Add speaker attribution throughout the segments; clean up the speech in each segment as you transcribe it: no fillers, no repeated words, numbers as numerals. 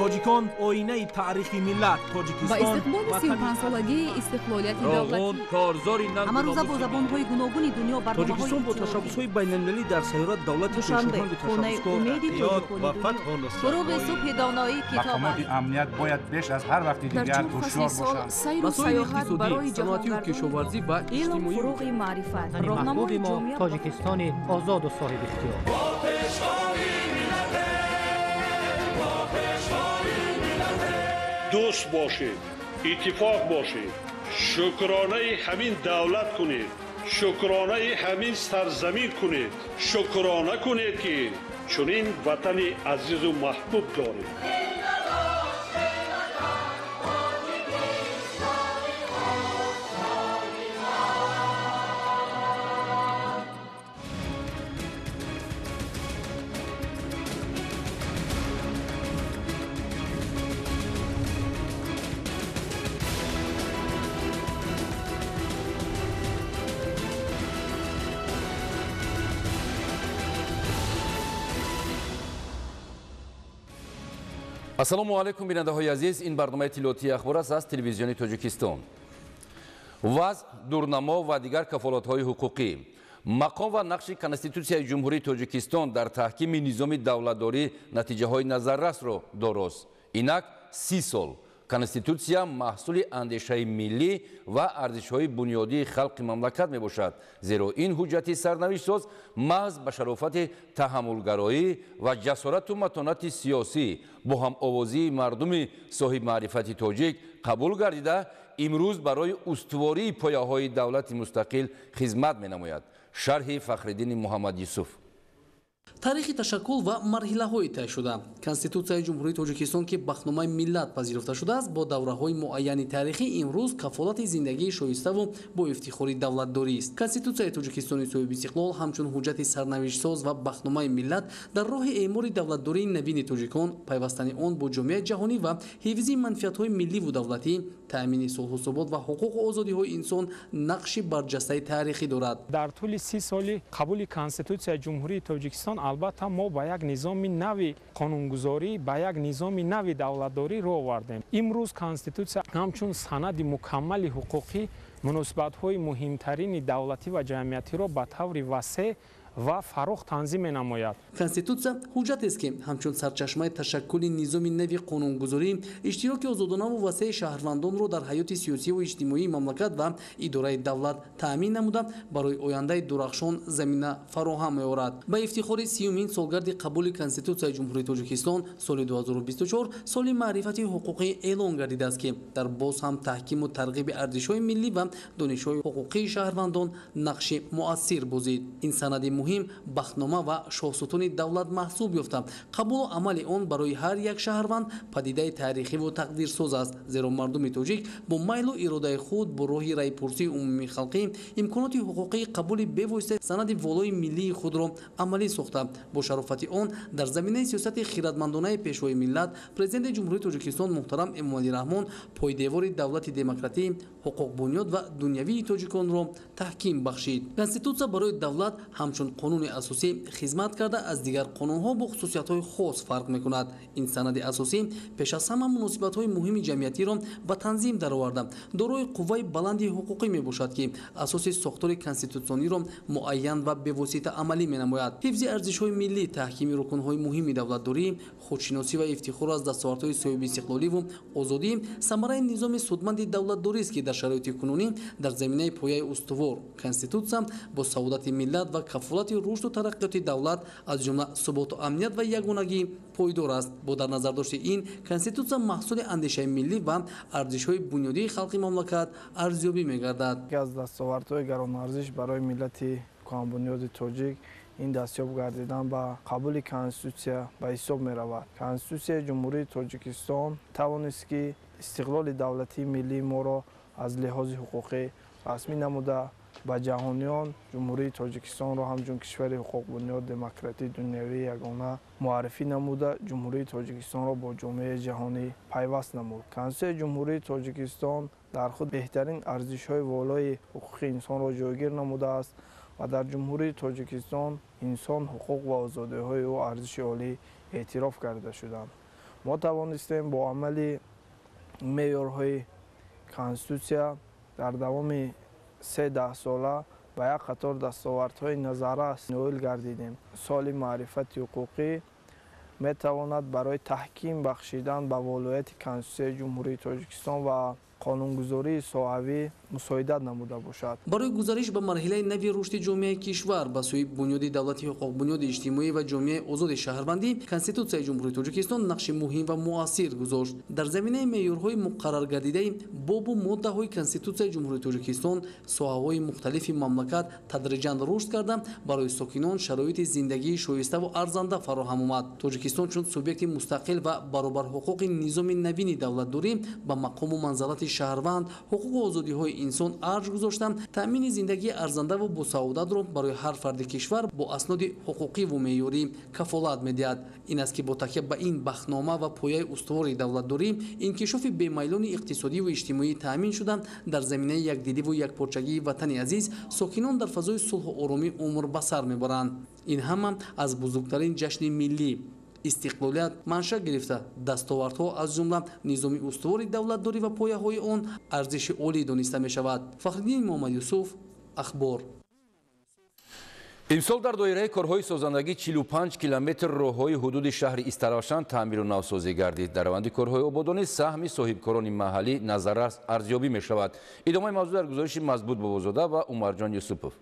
Speaker 1: Тоҷикон оинаи таърихи миллат. Тоҷикистон
Speaker 2: ба истиқболи 35-солагии истиқлолияти давлатӣ.
Speaker 3: Корзори
Speaker 4: ҳамарӯза бо забонҳои гуногуни дунё барномаҳои
Speaker 5: Тоҷикистон бо ташаббусҳои байналмилалӣ дар сайёра давлати
Speaker 4: Душанбе, хонаи умеди тоҷикони дунё.
Speaker 2: Фуруғи субҳи доноӣ китоб аст.
Speaker 6: Мақомоти амният бояд беш аз ҳар вақти дигар ҳушёр бошанд.
Speaker 2: Сайру
Speaker 7: Масоили
Speaker 2: саёҳат
Speaker 7: иқтисодӣ,
Speaker 2: барои
Speaker 7: саноатию
Speaker 2: ҷаҳонгардони
Speaker 7: кишоварзӣ ва
Speaker 4: Илм
Speaker 7: иҷтимоӣ.
Speaker 4: фуруғи маърифат.
Speaker 8: Ватани
Speaker 4: Роҳнамои
Speaker 8: маҳбуби мо
Speaker 4: ҷомеа
Speaker 8: Тоҷикистони озоду соҳибихтиёр.
Speaker 9: Дӯст бошед, иттифоқ бошед, шукронаи ҳамин давлат кунед, шукронаи ҳамин сарзамин кунед, шукрона кунед, ки чунин ватани азизу маҳбуб доред.
Speaker 3: Ассалому алайкум, бинандаҳои азиз. Ин барномаи иттилоотии ахбор аст аз телевизиони Тоҷикистон. Вазъ, дурнамо ва дигар кафолатҳои ҳуқуқӣ, мақом ва нақши Конститутсияи Ҷумҳурии Тоҷикистон дар таҳкими низоми давлатдорӣ натиҷаҳои назаррасро дорост. Инак 30 сол Конститутсия маҳсули андешаи миллӣ ва арзишҳои бунёдии халқи мамлакат мебошад, зеро ин ҳуҷҷати сарнавиштсоз маҳз ба шарофати таҳаммулгароӣ ва ҷасорату матонати сиёсӣ бо ҳамовозии мардуми соҳибмаърифати тоҷик қабул гардида, имрӯз барои устувории пояҳои давлати мустақил хизмат менамояд. Шарҳи Фахриддини Муҳаммад Юсуф.
Speaker 7: Таърихи ташаккул ва марҳилаҳои тай шуда. Конститутсияи Ҷумҳурии Тоҷикистон, ки бахтномаи миллат пазируфта шудааст, бо давраҳои муайяни таърихӣ имрӯз кафолати зиндагии шоиставу бо ифтихори давлатдорист. Конститутсияи Тоҷикистони соҳибистиқлол ҳамчун ҳуҷҷати сарнавиштсоз ва бахтномаи миллат дар роҳи эъмори давлатдории навини тоҷикон, пайвастани он бо ҷомеаи ҷаҳонӣ ва ҳифзи манфиатҳои милливу давлатӣ, таъмини сулҳу субот ва ҳуқуқу озодиҳои инсон нақши барҷастаи таърихӣ дорад.
Speaker 10: Дар тӯли 30 соли қабули Конститутсияи Ҷумҳурии Тоҷикистон албатта мо ба як низоми нави қонунгузорӣ, ба як низоми нави давлатдорӣ рӯ овардем. Имрӯз Конститутсия ҳамчун санади мукаммали ҳуқуқӣ муносибатҳои муҳимтарини давлатӣ ва ҷамъиятиро ба таври васеъ ва фарох танзим менамояд.
Speaker 7: Конститутсия ҳуҷҷатест, ки ҳамчун сарчашмаи ташаккули низоми нави қонунгузорӣ, иштироки озодонаву васеи шаҳрвандонро дар ҳаёти сиёсиву иҷтимоии мамлакат ва идораи давлат таъмин намуда, барои ояндаи дурахшон замина фароҳам меорад. Ба ифтихори 30-умин солгарди қабули Конститутсияи Ҷумҳурии Тоҷикистон соли 2024 соли маърифати ҳуқуқӣ эълон гардидааст, ки дар боз ҳам таҳкиму тарғиби арзишҳои миллӣ ва донишҳои ҳуқуқии шаҳрвандон нақши муассир бозид. Ин санади муҳим бахтнома ва шоҳсутуни давлат маҳсуб ёфта, қабулу амали он барои ҳар як шаҳрванд падидаи таърихиву тақдирсоз аст, зеро мардуми тоҷик бо майлу иродаи худ бо роҳи райпурсии умумии халқӣ имконоти ҳуқуқии қабули бевоситаи санади волои миллии худро амалӣ сохта, бо шарофати он дар заминаи сиёсати хиратмандонаи пешвои миллат, Президенти Ҷумҳурии Тоҷикистон муҳтарам Эмомалӣ Раҳмон, пойдевори давлати демократӣ, ҳуқуқбунёд ва дунявии тоҷиконро таҳким бахшид. Конститутсия барои давлат ҳамчун қонуни асосӣ хизмат карда, аз дигар қонунҳо бо хусусиятҳои хос фарқ мекунад. Ин санади асосӣ пеш аз ҳама муносибатҳои муҳими ҷамъиятиро ба танзим дароварда, дорои қувваи баланди ҳуқуқӣ мебошад, ки асоси сохтори конститутсиониро муайян ва бевосита амалӣ менамояд. Ҳифзи арзишҳои миллӣ, таҳкими рукнҳои муҳими давлатдорӣ, худшиносӣ ва ифтихор аз дастовардҳои соҳибистиқлоливу озодӣ самараи низоми судманди давлатдорист, ки дар шароити кунунӣ дар заминаи пояи устувор Конститутсия бо саодати миллат ва кафолати рушду тараққиёти давлат, аз ҷумла суботу амният ва ягонагӣ пойдор аст. Бо дар назардошти ин, Конститутсия маҳсули андешаи миллӣ ва арзишҳои бунёдии халқи мамлакат арзёбӣ мегардад.
Speaker 11: Яке аз дастовардҳои гаронарзиш барои миллати кӯҳанбунёди тоҷик ин дастёб гардидан ба қабули Конститутсия ба ҳисоб меравад. Конститутсияи Ҷумҳурии Тоҷикистон тавонист, ки истиқлоли давлатии миллии моро аз лиҳози ҳуқуқӣ расмӣ намуда, ба ҷаҳониён Ҷумҳурии Тоҷикистонро ҳамчун кишвари ҳуқуқбунёд, демократӣ, дунявии ягона муаррифӣ намуда, Ҷумҳурии Тоҷикистонро бо ҷомеаи ҷаҳонӣ пайваст намуд. Конститутсияи Ҷумҳурии Тоҷикистон дар худ беҳтарин арзишҳои волои ҳуқуқи инсонро ҷойгир намудааст ва дар Ҷумҳурии Тоҷикистон инсон, ҳуқуқ ва озодиҳои ӯ арзиши олӣ эътироф карда шуданд. Мо тавонистем бо амали меъёрҳои Конститутсия дар давоми се даҳсола ба як қатор дастовардҳои назаррас ноил гардидем. Соли маърифати ҳуқуқӣ метавонад барои таҳким бахшидан ба волояти Конститутсияи Ҷумҳурии Тоҷикистон ва қонунгузории соҳавӣ мусоидат намуда бошад.
Speaker 7: Барои гузариш ба марҳилаи нави рушди ҷомеаи кишвар ба сӯи бунёди давлати ҳуқуқбунёди иҷтимоӣ ва ҷомеаи озоди шаҳрвандӣ Конститутсияи Ҷумҳурии Тоҷикистон нақши муҳим ва муассир гузошт. Дар заминаи меъёрҳои муқарраргардидаи бобу моддаҳои Конститутсияи Ҷумҳурии Тоҷикистон соҳаҳои мухталифи мамлакат тадриҷан рушд карда, барои сокинон шароити зиндагии шоиставу арзанда фароҳам омад. Тоҷикистон чун субъекти мустақил ва баробарҳуқуқи низоми навини давлатдорӣ ба мақому манзалати шаҳрванд, ҳуқуқу озодиҳои инсон арҷ гузоштанд, таъмини зиндагии арзандаву босаодатро барои ҳар фарди кишвар бо асноди ҳуқуқиву меъёрӣ кафолат медиҳад. Ин аст ки бо такя ба ин бахтнома ва пояи устувори давлатдорӣ инкишофи бемайлони иқтисодиву иҷтимоӣ таъмин шуда, дар заминаи якдиливу якпорчагии ватани азиз сокинон дар фазои сулҳу оромӣ умр ба сар мебаранд. Ин ҳама аз бузургтарин ҷашни миллӣ истиқлолият манша гирифта, дастовардҳо аз ҷумла низоми устувори давлатдорӣ ва пояҳои он арзиши олӣ дониста мешавад. Фахриддин Муҳаммадюсуф, Ахбор.
Speaker 3: Имсол дар доираи корҳои созандагӣ 45 километр роҳҳои ҳудуди шаҳри Истаравшан таъмиру навсозӣ гардид. Дар раванди корҳои ободонӣ саҳми соҳибкорони маҳаллӣ назаррас арзёбӣ мешавад. Идомаи мавзӯъ дар гузориши Мазбут Бобозода ва Умарҷон Юсупов.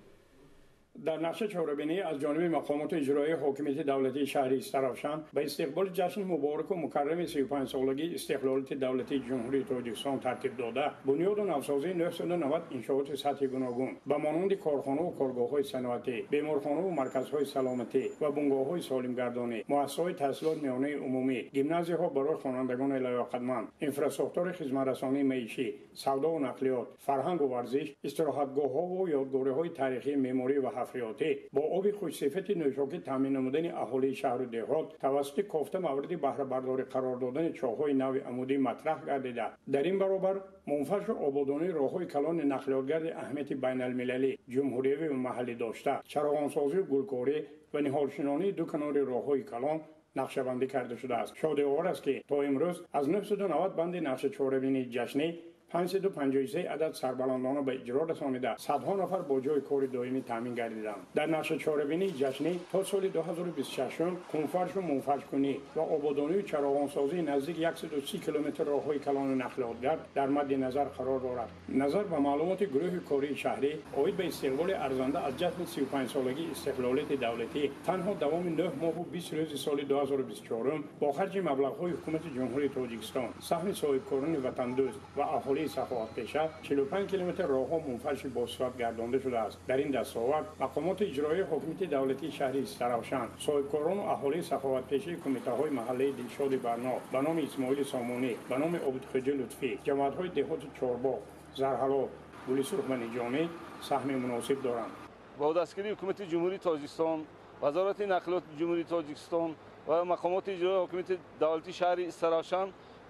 Speaker 12: Дар нақши чорабинӣ аз ҷониби мақомоти иҷроии ҳокимияти давлатии шаҳри Истаравшан ба истиқболи ҷашни мубораку мукаррами 35-солагии истиқлолияти давлатии Ҷумҳурии Тоҷикистон тартиб дода, бунёду навсозии 990 иншооти сатҳи гуногун ба монанди корхонаву коргоҳҳои саноатӣ, беморхонаву марказҳои саломатӣ ва бунгоҳҳои солимгардонӣ, муассисаҳои таҳсилоти миёнаи умумӣ, гимназияҳо барои хонандагони лаёқатманд, инфрасохтори хизматрасонии маишӣ, савдову нақлиёт, фарҳангу варзиш, истироҳатгоҳҳову ёдгориҳои таърихии меъморӣ ва ҳафриётӣ бо оби хушсифати нӯшокӣ таъмин намудани аҳолии шаҳру деҳот тавассути кофта мавриди баҳрабардорӣ қарор додани чоҳҳои нави амудӣ матраҳ гардида, дар ин баробар мунфаршу ободонии роҳҳои калони нақлиётгарди аҳамияти байналмилалӣ, ҷумҳуриявӣ ва маҳаллӣ дошта, чароғонсозию гулкорӣ ва ниҳолшинонии ду канори роҳҳои калон нақшабандӣ карда шудааст. Шодиовар аст, ки то имрӯз аз 990 банди нақши чорабинии ҷашнӣ 553 адад сарбаландона ба иҷро расонида, садҳо нафар бо ҷои кори доимӣ таъмин гардиданд. Дар нақши чорабинии ҷашнӣ то соли 2026 хунфаршу мунфаршкунӣ ва ободонию чароғонсозии наздик 130 километр роҳҳои калони нақлиётгард дар мадди назар қарор дорад. Назар ба маълумоти гурӯҳи кории шаҳрӣ оид ба истиқболи арзанда аз ҷашни 35-солагии истиқлолияти давлатӣ танҳо давоми 9 моҳу 20 рӯзи соли 2024 бо харҷи маблағҳои ҳукумати Ҷумҳурии Тоҷикистон, саҳми соҳибкорони ватандӯст ва аҳолии саховатпеша 45 километр роҳҳо мунфарши босифат гардонда шудааст. Дар ин дастовард мақомоти иҷроии ҳокимияти давлатии шаҳри Истаравшан, соҳибкорону аҳолии саховатпешаи кумитаҳои маҳаллаи Дилшоди Барно, ба номи Исмоили Сомонӣ, ба номи Обидхоҷа Лутфӣ, ҷамоатҳои деҳоти Чорбоғ, Зарҳалол, Гулисурх ва Ниҷомӣ саҳми муносиб доранд.
Speaker 13: Бо дастгирии ҳукумати Ҷумҳурии Тоҷикистон, Вазорати нақлиёти Ҷумҳурии Тоҷикистон ва мақомоти иҷроии ҳокимияти давлатии шаҳри Истаравшан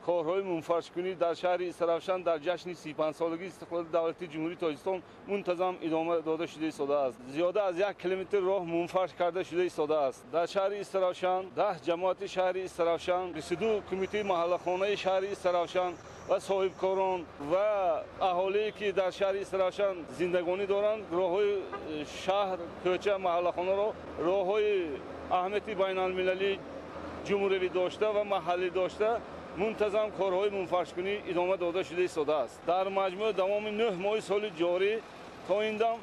Speaker 13: корҳои мунфаршкунӣ дар шаҳри Истаравшан дар ҷашни 35-солагии истиқлоли давлатии Ҷумҳурии Тоҷикистон мунтазам идома дода шуда истодааст. Зиёда аз 1 километр роҳ мунфарш карда шуда истодааст. Дар шаҳри Истаравшан 10 ҷамоати шаҳри Истаравшан, 22 кумитаи маҳаллахонаи шаҳри Истаравшан ва соҳибкорон ва аҳолие ки дар шаҳри Истаравшан зиндагонӣ доранд, роҳҳои шаҳр, кӯча, маҳаллахонаро роҳҳои аҳамияти байналмилалӣ, ҷумҳуриявӣ дошта ва маҳаллӣ дошта мунтазам корҳои мунфаршкунӣ идома дода шуда истодааст. Дар маҷмӯъ давоми 9 моҳи соли ҷорӣ то ин дам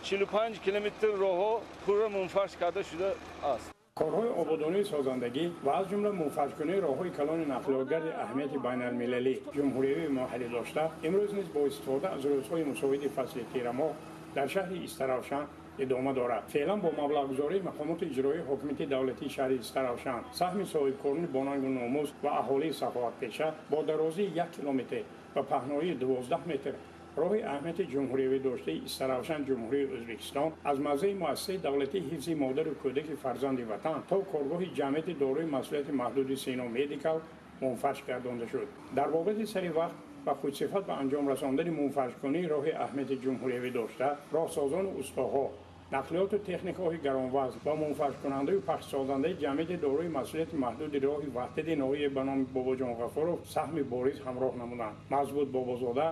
Speaker 13: 45 километр роҳҳо пурра мунфарш карда шудааст.
Speaker 12: Корҳои ободонии созандагӣ ва аз ҷумла мунфаршкунии роҳҳои калони нақлиётгарди аҳамияти байналмилалӣ, ҷумҳуриявӣ ва маҳаллӣ дошта, имрӯз низ бо истифода аз рӯзҳои мусоиди фасли тирамоҳ дар шаҳри Истаравшан идома дорад. Феълан бо маблағгузории мақомоти иҷроии ҳокимияти давлатии шаҳри Истаравшан, саҳми соҳибкорони бонангу номус ва аҳолии саховатпеша бо дарозии 1 километр ва паҳноии 12 метр роҳи аҳамияти ҷумҳуриявӣ доштаи Истаравшан Ҷумҳурии Ӯзбекистон аз мавзеи муассисаи давлатии ҳифзи модару кӯдаки фарзанди ватан то коргоҳи ҷамъияти дорои масъулияти маҳдуди Сино Медикал мунфарш гардонда шуд. Дар бобати сари вақт ва худсифат ба анҷом расондани мунфаршкунии роҳи аҳамияти ҷумҳуриявӣ дошта, роҳсозону устоҳо Нақлиёту техникаҳои гаронвазн ва мунфаршкунандаю пахшсозандаи ҷамъияти дорои масъулияти маҳдуди роҳи Ваҳдати ноҳияи ба номи Бобоҷон Ғафуров саҳми бориз ҳамроҳ намуданд. Мазбут Бобозода,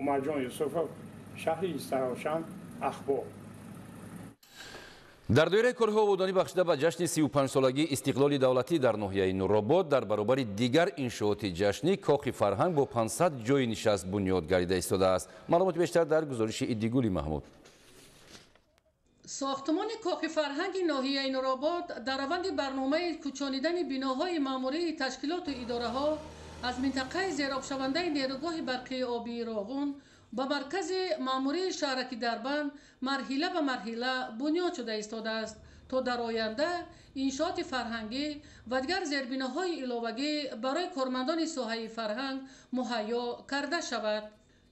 Speaker 12: Умарҷон Юсуфов, шаҳри Истаравшан, Ахбор.
Speaker 3: Дар доираи корҳои ободонӣ бахшида ба ҷашни 35-солагии истиқлоли давлатӣ дар ноҳияи Нуробод дар баробари дигар иншооти ҷашнӣ кохи фарҳанг бо 500 ҷойи нишаст бунёд гардида истодааст. Маълумоти бештар дар гузориши Иддигули Маҳмуд.
Speaker 14: Сохтмони кохи фарҳанги ноҳияи Нуробод дар раванди барномаи кӯчонидани биноҳои маъмурии ташкилоту идораҳо аз минтақаи зеробшавандаи нерӯгоҳи барқии обии Роғун ба маркази маъмурии шаҳраки Дарбанд марҳила ба марҳила бунёд шуда истодааст, то дар оянда иншооти фарҳангӣ ва дигар зербиноҳои иловагӣ барои кормандони соҳаи фарҳанг муҳайё карда шавад.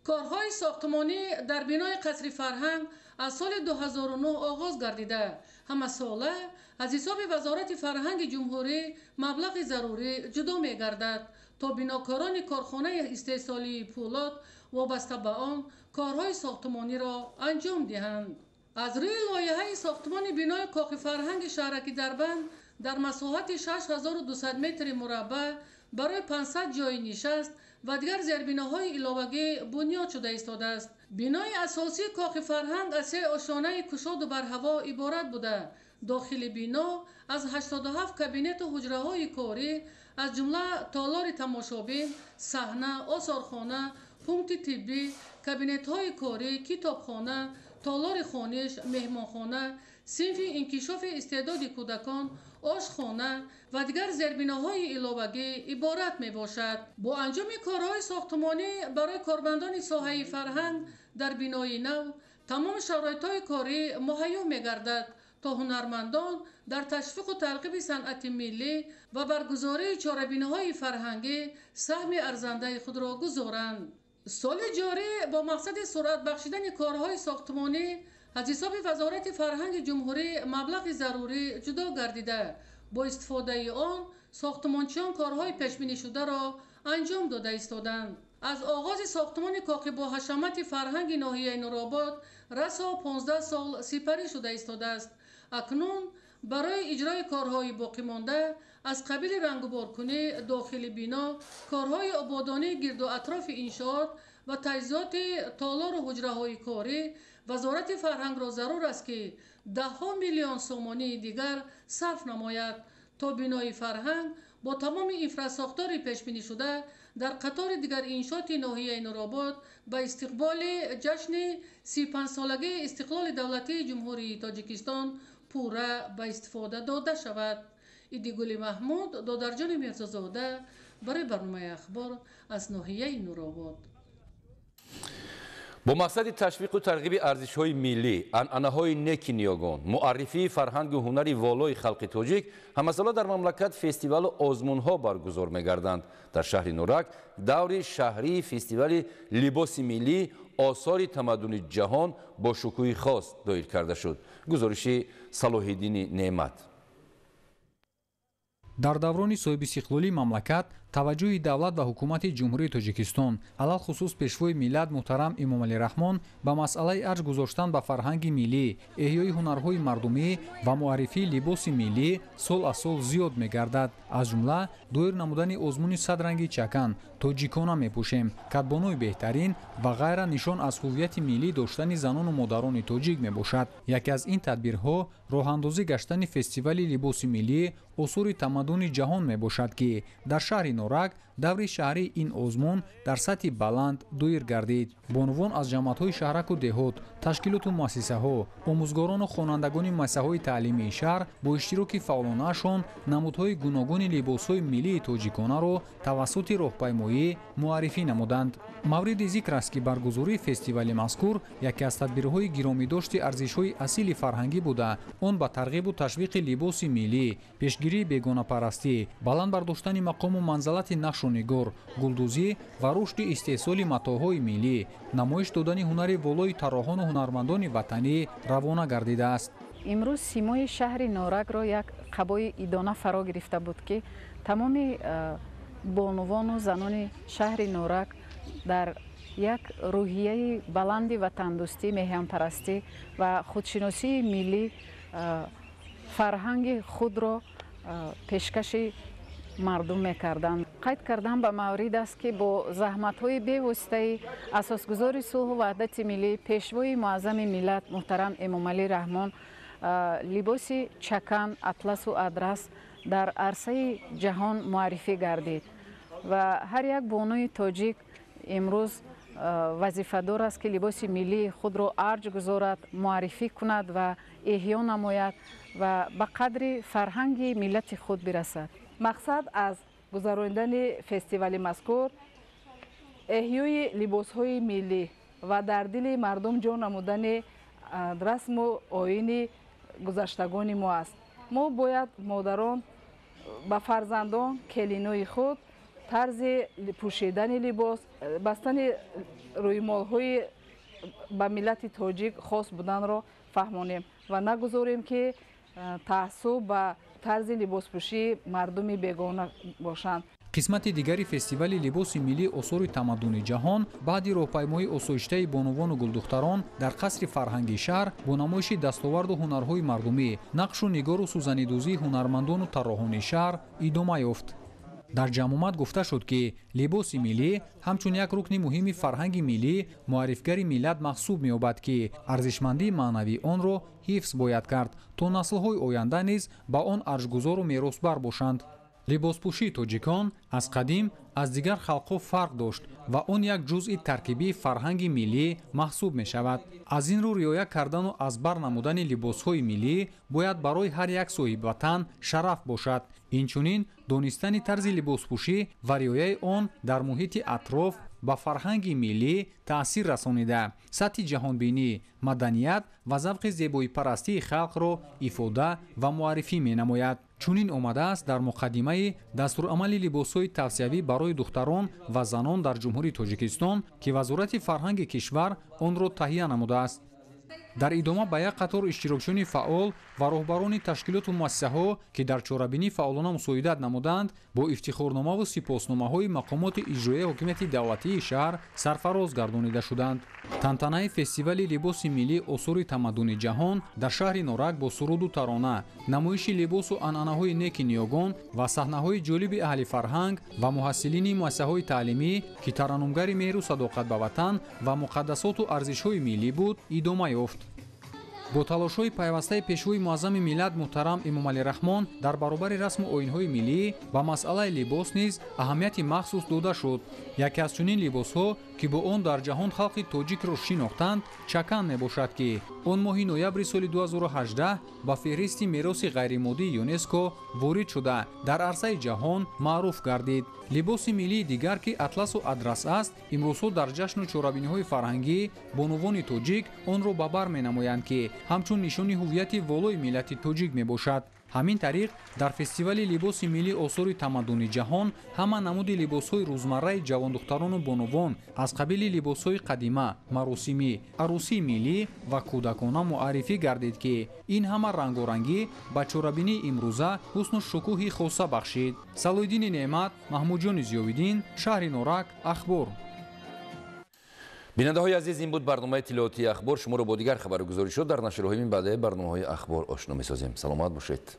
Speaker 14: Корҳои сохтмонӣ дар бинои қасри фарҳанг аз соли 2009 оғоз гардида, ҳамасола аз ҳисоби Вазорати фарҳанги ҷумҳурӣ маблағи зарурӣ ҷудо мегардад, то бинокорони корхонаи истеҳсолии пӯлод вобаста ба он корҳои сохтмониро анҷом диҳанд. Аз рӯи лоиҳаи сохтмони бинои кохи фарҳанги шаҳраки Дарбанд дар масоҳати 6200 метри мураббаъ барои 500 ҷойи нишаст ва дигар зербиноҳои иловагӣ бунёд шуда истодааст. Бинои асосии кохи фарҳанг аз се ошонаи кушоду барҳаво иборат буда, дохили бино аз 87 кабинету ҳуҷраҳои корӣ, аз ҷумла толори тамошобин, саҳна, осорхона, пункти тиббӣ, кабинетҳои корӣ, китобхона, толори хониш, меҳмонхона, синфи инкишофи истеъдоди кӯдакон, ошхона ва дигар зербиноҳои иловагӣ иборат мебошад. Бо анҷоми корҳои сохтмонӣ барои кормандони соҳаи фарҳанг дар бинои нав тамоми шароитҳои корӣ муҳайё мегардад, то ҳунармандон дар ташвиқу тарғиби санъати миллӣ ва баргузории чорабиниҳои фарҳангӣ саҳми арзандаи худро гузоранд. Соли ҷорӣ бо мақсади суръат бахшидани корҳои сохтмонӣ аз ҳисоби Вазорати фарҳанги ҷумҳурӣ маблағи зарурӣ ҷудо гардида, бо истифодаи он сохтмончиён корҳои пешбинишударо анҷом дода истоданд. Аз оғози сохтмони кохи боҳашамати фарҳанги ноҳияи Нуробод расо 15 сол сипарӣ шуда истодааст. Акнун барои иҷрои корҳои боқимонда аз қабили рангуборкунӣ дохили бино, корҳои ободонии гирду атрофи иншоот ва таҷҳизоти толору ҳуҷраҳои корӣ Вазорати фарҳангро зарур аст, ки даҳҳо миллион сомонии дигар сарф намояд, то бинои фарҳанг бо тамоми инфрасохтори пешбинишуда дар қатори дигар иншооти ноҳияи Нуробод ба истиқболи ҷашни 35-солагии истиқлоли давлатии Ҷумҳурии Тоҷикистон пурра ба истифода дода шавад. Иддигули Маҳмуд, Додарҷони Мирзозода барои барномаи Ахбор аз ноҳияи Нуробод.
Speaker 3: Бо мақсади ташвиқу тарғиби арзишҳои миллӣ, анъанаҳои неки ниёгон, муаррифии фарҳангу ҳунари волои халқи тоҷик ҳамасола дар мамлакат фестивалу озмунҳо баргузор мегарданд. Дар шаҳри Норак даври шаҳрии фестивали либоси миллӣ осори тамаддуни ҷаҳон бо шукӯҳи хос доир карда шуд. Гузориши Салоҳиддини Неъмат.
Speaker 15: Дар даврони соҳибистиқлолии мамлакат таваҷҷӯҳи давлат ва ҳукумати Ҷумҳурии Тоҷикистон, алалхусус пешвои миллат муҳтарам Эмомалӣ Раҳмон ба масъалаи арҷ гузоштан ба фарҳанги миллӣ, эҳёи ҳунарҳои мардумӣ ва муаррифии либоси миллӣ сол аз сол зиёд мегардад. Аз ҷумла доир намудани озмуни садранги чакан, тоҷикона мепӯшем, кадбонуи беҳтарин ва ғайра нишон аз ҳуввияти миллӣ доштани занону модарони тоҷик мебошад. Яке аз ин тадбирҳо роҳандозӣ гаштани фестивали либоси миллӣ осори тамаддуни ҷаҳон мебошад, ки дар шаҳри Норак даври шаҳрии ин озмун дар сатҳи баланд доир гардид. Бонувон аз ҷамоатҳои шаҳраку деҳот, ташкилоту муассисаҳо, омӯзгорону хонандагони муассисаҳои таълимии шаҳр бо иштироки фаъолонаашон намудҳои гуногуни либосҳои миллии тоҷиконаро тавассути роҳпаймоӣ муаррифӣ намуданд. Мавриди зикр аст, ки баргузории фестивали мазкур яке аз тадбирҳои гиромидошти арзишҳои асили фарҳангӣ буда, он ба тарғибу ташвиқи либоси миллӣ, пешгирии бегонапарастӣ, баланд бардоштани мақому манзалати нақшу нигор, гулдӯзӣ ва рушди истеҳсоли матоъҳои миллӣ, намоиш додани ҳунари волои тарроҳону ҳунармандони ватанӣ равона гардидааст.
Speaker 16: Имрӯз симои шаҳри Норакро як қабои идона фаро гирифта буд, ки тамоми бонувону занони шаҳри Норак дар Як рӯҳияи баланди ватандӯстӣ, меҳанпарастӣ ва худшиносии миллӣ, фарҳанги худро пешкаши мардум мекарданд. Қайд кардан ба маврид аст, ки бо заҳматҳои бевоситаи асосгузори сулҳу ваҳдати миллӣ, пешвои муаззами миллат муҳтарам Эмомалӣ Раҳмон, либоси чакан, атласу адрас дар арсаи ҷаҳон муаррифӣ гардид ва ҳар як бонуи тоҷик имрӯз вазифадор аст, ки либоси миллии худро арҷ гузорад, муаррифӣ кунад ва эҳё намояд ва ба қадри фарҳанги миллати худ бирасад.
Speaker 17: Мақсад аз гузаронидани фестивали мазкур эҳёи либосҳои миллӣ ва дар дили мардум ҷо намудани расму оини гузаштагони мо аст. Мо бояд модарон ба фарзандон, келинои худ тарзи пӯшидани либос, бастани рӯймолҳои ба миллати тоҷик хос буданро фаҳмонем ва нагузорем, ки таассуб ба тарзи либоспӯшии мардуми бегона бошанд.
Speaker 15: Қисмати дигари фестивали либоси миллӣ осори тамаддуни ҷаҳон баъди роҳпаймоии осоиштаи бонувону гулдухтарон дар қасри фарҳанги шаҳр бо намоиши дастоварду ҳунарҳои мардумӣ, нақшу нигору сӯзанидӯзии ҳунармандону тарроҳони шаҳр идома ёфт. Дар ҷамъомад гуфта шуд, ки либоси миллӣ ҳамчун як рукни муҳими фарҳанги миллӣ, муаррифгари миллат маҳсуб меёбад, ки арзишмандии маънавии онро ҳифз бояд кард, то наслҳои оянда низ ба он арҷгузору меросбар бошанд. Либоспӯшии тоҷикон аз қадим аз дигар халқҳо фарқ дошт ва он як ҷузъи таркибии фарҳанги миллӣ маҳсуб мешавад. Аз ин рӯ риоя кардану аз бар намудани либосҳои миллӣ бояд барои ҳар як соҳибватан шараф бошад. Инчунин донистани тарзи либоспӯшӣ ва риояи он дар муҳити атроф ба фарҳанги миллӣ таъсир расонида, сатҳи ҷаҳонбинӣ, маданият ва завқи зебоипарастии халқро ифода ва муаррифӣ менамояд. Чунин омадааст дар муқаддимаи дастурамали либосҳои тавсиявӣ барои духтарон ва занон дар Ҷумҳурии Тоҷикистон, ки Вазорати фарҳанги кишвар онро таҳия намудааст. Дар идома ба як қатор иштирокчиёни фаъол ва роҳбарони ташкилоту муассисаҳо, ки дар чорабинӣ фаъолона мусоидат намуданд, бо ифтихорномаву сипосномаҳои мақомоти иҷроияи ҳокимияти давлатии шаҳр сарфароз гардонида шуданд. Тантанаи фестивали либоси миллӣ осори тамаддуни ҷаҳон дар шаҳри Норак бо суруду тарона, намоиши либосу анъанаҳои неки ниёгон ва саҳнаҳои ҷолиби аҳли фарҳанг ва муҳассилини муассисаҳои таълимӣ, ки тараннумгари меҳру садоқат ба ватан ва муқаддасоту арзишҳои миллӣ буд, идома ёфт. Бо талошҳои пайвастаи пешвои муаззами миллат муҳтарам Эмомалӣ Раҳмон дар баробари расму оинҳои миллӣ ба масъалаи либос низ аҳамияти махсус дода шуд. Яке аз чунин либосҳо, ки бо он дар ҷаҳон халқи тоҷикро шинохтанд, чакан мебошад, ки он моҳи ноябри соли 2018 ба феҳристи мероси ғайримоддии ЮНЕСКО ворид шуда, дар арсаи ҷаҳон маъруф гардид. Либоси миллии дигар, ки атласу адрас аст, имрӯзҳо дар ҷашну чорабиниҳои фарҳангӣ бонувони тоҷик онро ба бар менамоянд, ки ҳамчун нишони ҳуввияти волои миллати тоҷик мебошад. Ҳамин тариқ дар фестивали либоси миллӣ осори тамаддуни ҷаҳон ҳама намуди либосҳои рӯзмарраи ҷавондухтарону бонувон аз қабили либосҳои қадима, маросимӣ, арӯсии миллӣ ва кӯдакона муаррифӣ гардид, ки ин ҳама рангорангӣ ба чорабинии имрӯза ҳусну шукӯҳи хоса бахшид. Салоҳиддини Неъмат, Маҳмудҷони Зиёвиддин, шаҳри Норак, Ахбор.
Speaker 3: Бинандаҳои азиз, ин буд барномаи иттилоотии Ахбор. Шуморо бо дигар хабару гузоришҳо дар нашрҳои минбаъдаи барномаҳои Ахбор ошно месозем. Саломат бошед.